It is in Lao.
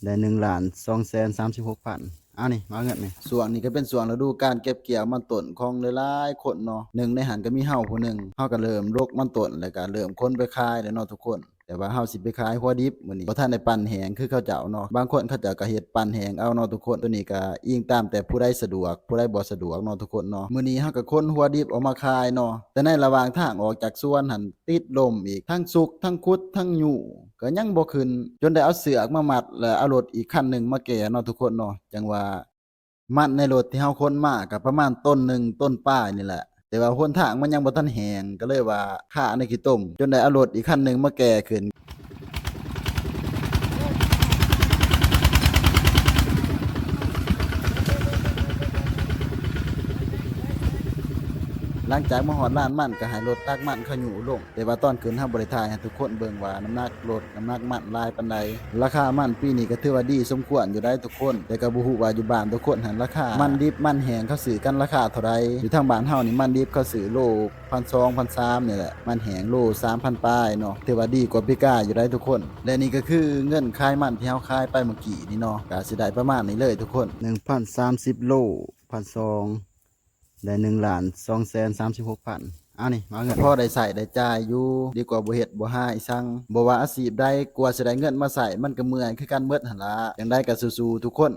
ໄດ້ໜຶ່ງລ້ານສອງແສນສາມສິບຫົກພັນ. ເອົານີ້ ມາເງິນນີ້. ຊ່ວງນີ້ກໍເປັນຊ່ວງລະດູການເກັບກ່ຽວມັນຕົ້ນຂອງຫຼາຍໆຄົນເນາະ. ໜຶ່ງໃນຫັ້ນກໍມີເຮົາຜູ້ໜຶ່ງ. ເຮົາກໍເລີ່ມລົກມັນຕົ້ນ ແລ້ວກໍເລີ່ມຂົນໄປຂາຍແລ້ວເນາະທຸກຄົນ. ແຕ່ວ່າເຮົາຊິໄປຂາຍຫົວດິບມື້ນີ້ ບໍ່ທັນໄດ້ປັ່ນແຫ້ງຄືເຂົາເຈົ້າເນາະ. ບາງຄົນເຂົາເຈົ້າກໍເຮັດປັ່ນແຫ້ງເອົາເນາະທຸກຄົນ. ຕົວນີ້ກໍອີງຕາມແຕ່ຜູ້ໃດສະດວກ ຜູ້ໃດບໍ່ສະດວກເນາະທຸກຄົນເນາະ. ມື້ນີ້ເຮົາກໍຂົນຫົວດິບອອກມາຂາຍເນາະ. ແຕ່ໃນລະຫວ່າງທາງອອກຈາກສວນຫັ້ນ ຕິດລົມອີກ ທັງຊຸກ ທັງຂຸດ ທັງຍູ້ ກໍຍັງບໍ່ຂຶ້ນ ຈົນໄດ້ເອົາເຊືອກມາມັດ ແລ້ວເອົາລົດອີກຄັນໜຶ່ງມາແກ່ເນາະທຸກຄົນເນາະ. ຈັ່ງວ່າມັນໃນລົດທີ່ເຮົາຂົນມາກໍປະມານຕົນໜຶ່ງ ຕົນປາຍນີ້ແຫຼະ. ແຕ່ວ່າຫົນທາງມັນຍັງບໍ່ທັນແຫ້ງ ກໍເລີຍວ່າຄາໃນຂີ້ຕົມ ຈົນໄດ້ເອົາລົດອີກຄັນໜຶ່ງມາແກ່ຂຶ້ນ. ຫຼັງຈາກມາຮອດລານມັນ ກໍໃຫ້ລົດຕັກມັນເຂົາຍູ້ລົງ. ແຕ່ວ່າຕອນຂຶ້ນເຮົາບໍ່ໄດ້ຖ່າຍໃຫ້ທຸກຄົນເບິ່ງວ່ານ້ຳໜັກລົດ ນ້ຳໜັກມັນຫຼາຍປານໃດ. ລາຄາມັນປີນີ້ກໍຖືວ່າດີສົມຄວນຢູ່ໄດ໋ທຸກຄົນ. ແຕ່ກໍບໍ່ຮູ້ວ່າຢູ່ບ້ານທຸກຄົນຫັ້ນ ລາຄາມັນດິບມັນແຫ້ງເຂົາຊື້ກັນລາຄາເທົ່າໃດ. ຢູ່ທາງບ້ານເຮົານີ້ມັນດິບເຂົາຊື້ໂລພັນສອງ ພັນສາມນີ້ແຫຼະ, ມັນແຫ້ງໂລສາມພັນປາຍເນາະ. ຖືວ່າດີກວ່າປີກາຍຢູ່ໄດ໋ທຸກຄົນ. ແລະນີ້ກໍຄືເງິນຂາຍມັນທີ່ເຮົາຂາຍໄປເມື່ອກີ້ນີ້ເນາະ, ກໍຊິໄດ້ປະມານນີ້ເລີຍທຸກຄົນ. ໜຶ່ງພັນສາມສິບໂລ ພັນສອງ ໄດ້ໜຶ່ງລ້ານສອງແສນສາມສິບຫົກພັນ. ເອົານີ້ ມາເງິນ ພໍໄດ້ໃຊ້ໄດ້ຈ່າຍຢູ່ ດີກວ່າບໍ່ເຮັດບໍ່ຫາອີ່ສັງ. ບໍ່ວ່າອາຊີບໃດ ກວ່າຊິໄດ້ເງິນມາໃຊ້ ມັນກໍເມື່ອຍຄືກັນໝົດຫັ້ນລະ. ຈັ່ງໃດກໍສູ້ໆທຸກຄົນ.